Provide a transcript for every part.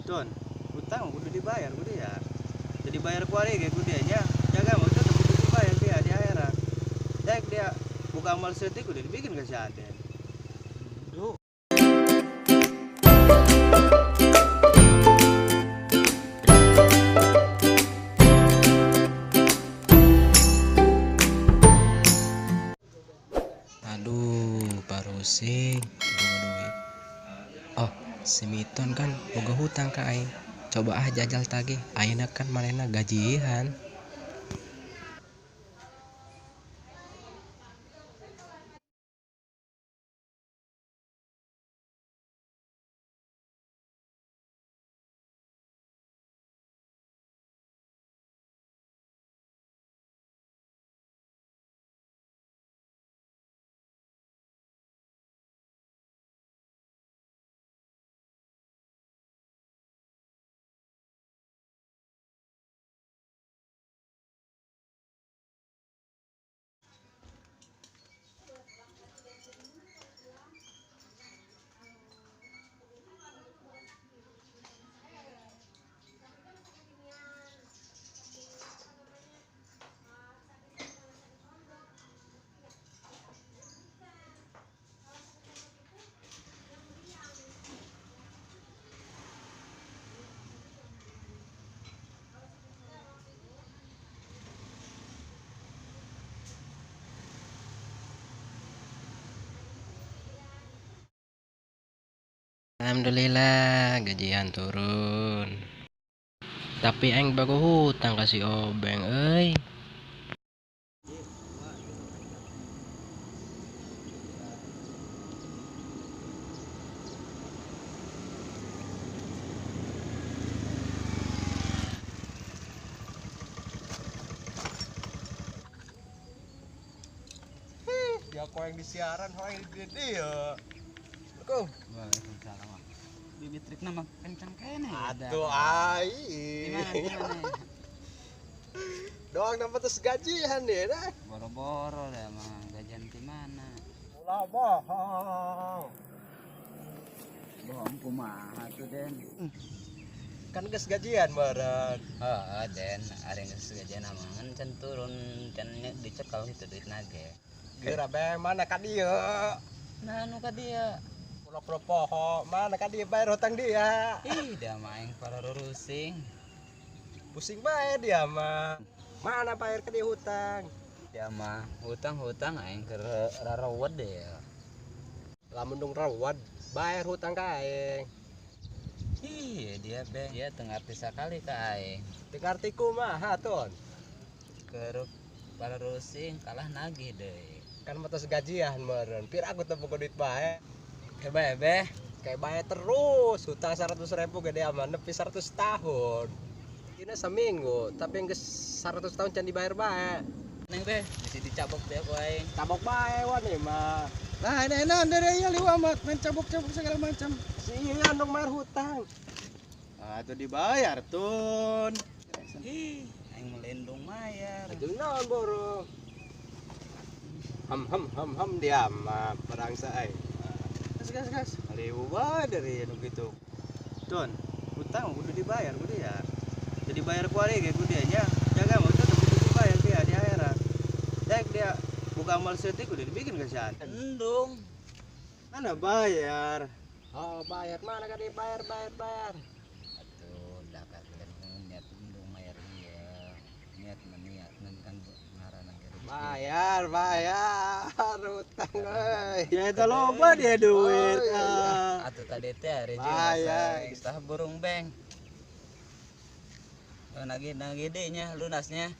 Don, utang kudu dibayar ku dia. Jadi bayar kuari ge ku dia nya. Jaga mau tetep kudu dibayar dia di akhirat. Dek dia buka amal setik udah dibikin ke si Aden. Duh. Aduh, parusing boga duit. Oh, si Miton kan boga hutang ka aing. Coba ah jajal tagih, ayeuna kan manehna gajihan. Alhamdulillah gajian turun. Tapi aing boga hutang ka si Obeng euy. Ya kau yang di siaran, kau yang di dia. Assalamualaikum. Waalaikumsalam. Bibit trik nama kencang kene. Atuh ai. Gimana? Doang dapat terus gajian deh dah. Boro-boro dah mah gajian di mana? Ulah bohong. Bohong kumaha tuh Den? Kan geus gajian meureun. Heeh, Den, ari geus gajian amangan can turun can dicekal gitu duit nage. Geura bae mana ka dieu? Nah, nu ka dieu. Pura-pura poho, mana ka dia bayar hutang dia. Ih, dia mah aing pararurusing. Pusing bae dia mah. Mana bayar ke dia hutang? Dia mah hutang-hutang aing keur rarawat deh. Lamun dong rawat, bayar hutang ka aing. Ih, dia be, dia teu ngarti sakali ka aing. Teu ngarti kumaha ton? Keur pararurusing kalah nagih deui. Kan mah tos gajian meureun. Pir aku teu boga duit bae. Kayak bae be. Kayak bae terus, hutang 100.000 gede aman nepi 100 tahun. Ini seminggu, tapi geus 100 tahun can dibayar bae. Neng be, bisi dicabok deh ku aing. Cabok bae wan mah. Nah, ini enak dari iya liwa amat main cabok-cabok segala macam. Si iya dong bayar hutang. Ah, itu dibayar tun. Ih, aing melendung mayar. Aduh naon borong. Ham ham ham ham dia mah perang sae. Gas gas gas. Ribu bae dari anu gitu. Don, hutang kudu dibayar ku dia. Jadi bayar kuari ge ku dia nya. Jaga mau tetep kudu dibayar dia di akhirat. Dek dia buka amal setik udah dibikin ke si Aden. Endung. Mana bayar? Oh, bayar mana kan dibayar bayar. Atuh, dah ka niat endung bayar ieu. Niat meniat kan ngaranna ge. Bayar hutang euy. Ya itu loba dia duit. Oh, iya. Atuh tadi teh ari Bayar. tah burung beng. Oh, nagih nagih deui nya lunasnya.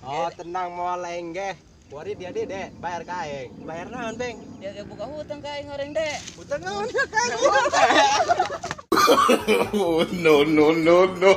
Oh, tenang mau lenggeh. Kuari dia deh, bayar ka aing. Bayar naon, Beng? Dia ge buka hutang ka aing horeng deh. Hutang naon ya ka aing? Oh, no, no, no, no.